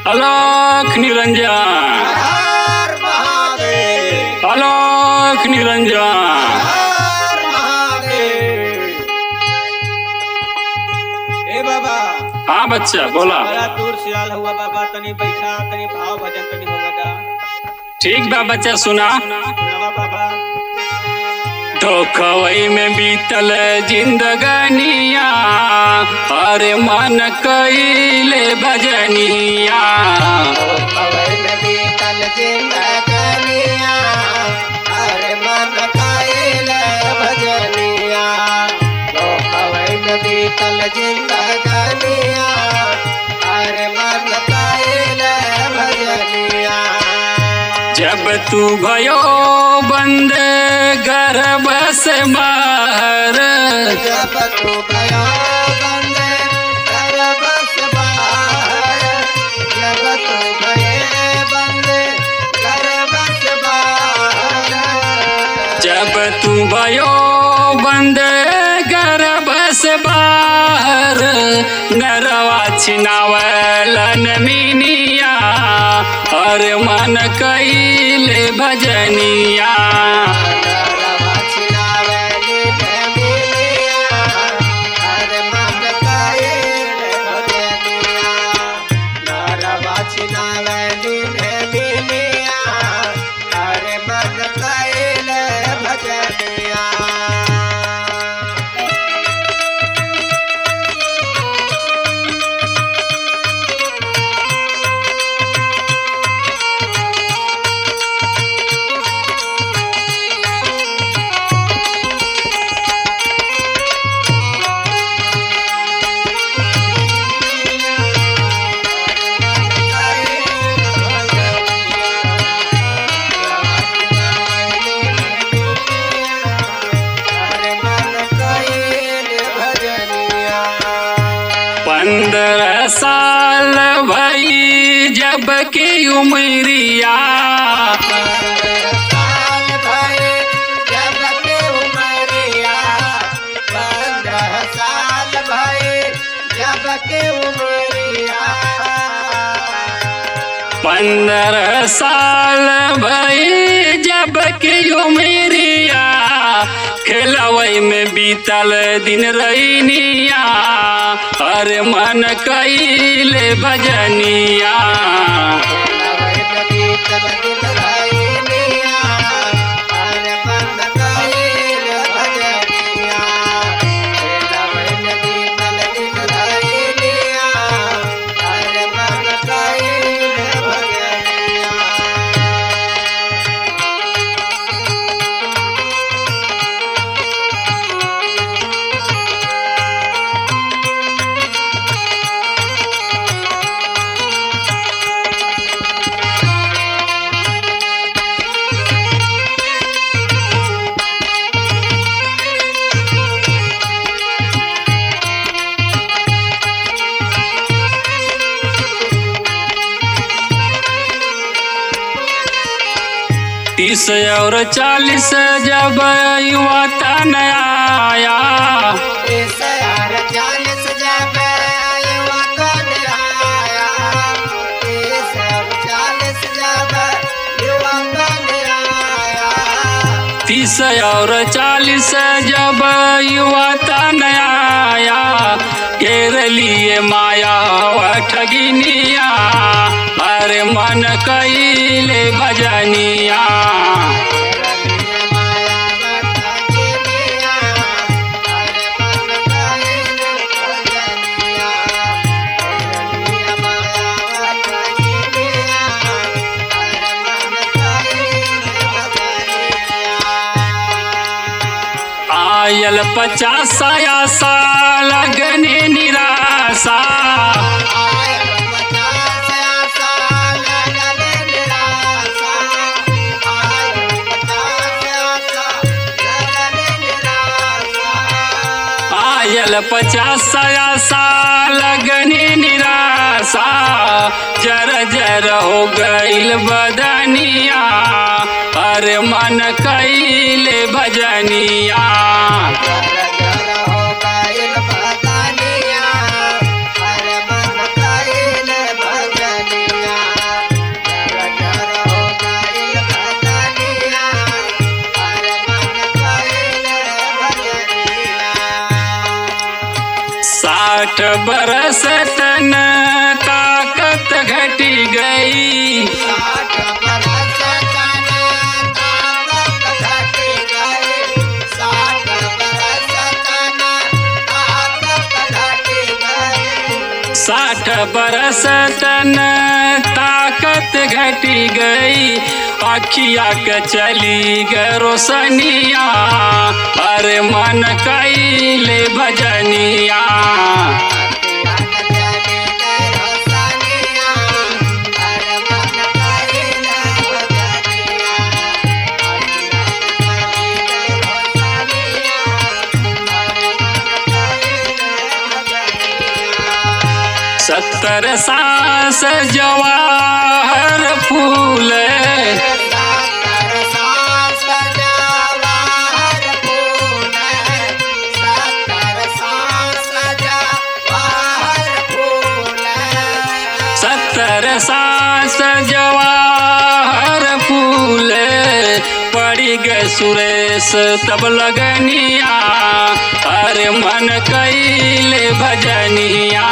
अलोक निरंजन। हर महादेव। अलोक निरंजन। हर महादेव। ए बाबा। हाँ बच्चा बोला। बड़ा दूर से आल हुआ बाबा, तनी बैठा, तनी भाव भजन तनी होगा दा। ठीक बा बच्चा सुना। सुनावा बाबा। धोखवई में बीतल जिंदगनिया, अरे मन कइले भजनिया। बीतल जिंदगनिया, अरे मन कइले भजनिया। बीतल जिंदगनिया, अरे मन कइले भजनिया। जब तू भयो बंद घर बस बाहर, जब तू भयो बंद घर बस बाहर, जब तू भये बंद घर बस बाहर, जब तू भयो बंद घर बस बाहर, नरवा छिनावलन मिनिया, अरे मन कइले भजनिया। नरवा छिनावली मिलिया, अरे मन कइले भजनिया। नरवा छिनावली मिलिया, अरे मन कइले भजनिया। 15 साल भई जब की उमरिया, 15 साल भई जब की उमरिया, खेलवई में बीतल दिन रैनिया, अरे मन कइले भजनिया। 30 और 40 जब युवा तन आया, 30 और 40 जब युवा तन आया, घेर लिए माया ठगिनिया, अरे मन कइले भजनिया। आयल 50 आशा लगने निराशा, आयल 50 आशा लगने निराशा, जर जर हो गइल बदनिया, अरे मन कइले भजनिया। भजनिया, अरे मन कइले भजनिया। 60 बरस तन ताकत घटी गई। 60 बरस तन ताकत घट गई, 60 बरस तन ताकत घट गई। 60 बरस तन ताकत घटी गई, अखिया के चली गए रोशनिया, अरे मन कैले भजनिया। 70 सास जवाहर फूल, 70 सास जवाहर फूल, पड़ी गए सुरेश तब लगनिया, अरे मन कैले भजनिया।